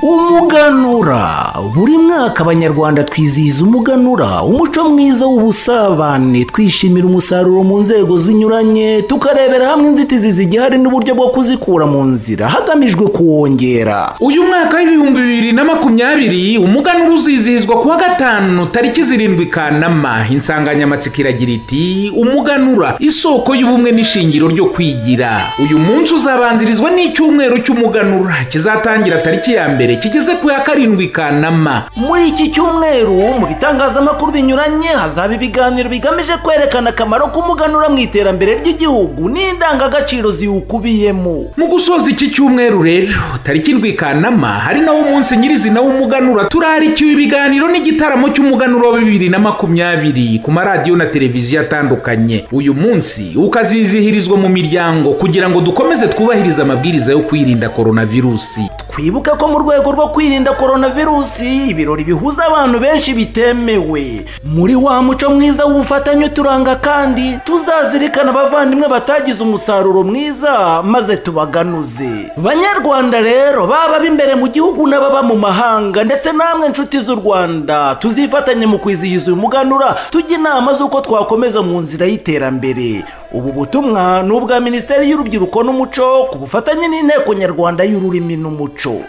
Umuganura. Buri mwaka Abanyarwanda twizihiza umuganura, umuco mwiza w'ubusabane, twishimira umusaruro mu nzego zinyuranye, tukarebera hamwe inzitizi zigihari n'uburyo bwo kuzikura mu nzira hagamijwe kuwongera. Uyu mwaka w'2020 umuganura uzizihizwa kuwa gatanu tariki 7 Kanama. Insanganyamatsiko iragira iti: umuganura, isoko y'ubumwe n'ishingiro ryo kwigira. Uyu munsi uzabanzirizwa n'icyumweru cy'umuganura kizatangira tariki ya 1 kigeze ku ya 7 Kanama. Muri iki cyumweru mu bitangazamakuru binyuranye hazaba ibiganiro bigamije kwerekana akamaro k'umuganura mu iterambere ry'igihugu n'indangagaciro ziwukubiyemo. Mu gusoza iki cyumweru rero tariki 7 Kanama hari nawo umunsi nyirizina w'umuganura, turarikiwe ibiganiro n'igitaramo cy'umuganura wa 2020 ku maradiyo na televiziyo atandukanye. Uyu munsi ukazizihirizwa mu miryango kugira ngo dukomeze twubahirize amabwiriza yo kwirinda koronavirusi. Twibuke ko mu rwego rwo kwirinda koronavirusi ibirori bihuza abantu benshi bitemewe. Muri wa muco mwiza w'ubufatanye uturanga kandi tuzazirikana abavandimwe batagize umusaruro mwiza maze tubaganuze. Banyarwanda rero, baba b'imbere mu gihugu n'ababa mu mahanga, ndetse namwe nshuti z'u Rwanda, tuzifatanye mu kwizihiza uyu muganura, tujya inama z'uko twakomeza mu nzira y'iterambere. Ubu butumwa ni ubwa Minisiteri y'Urubyiruko n'Umuco ku bufatanye n'Inteko Nyarwanda y'Ururimi n'Umuco.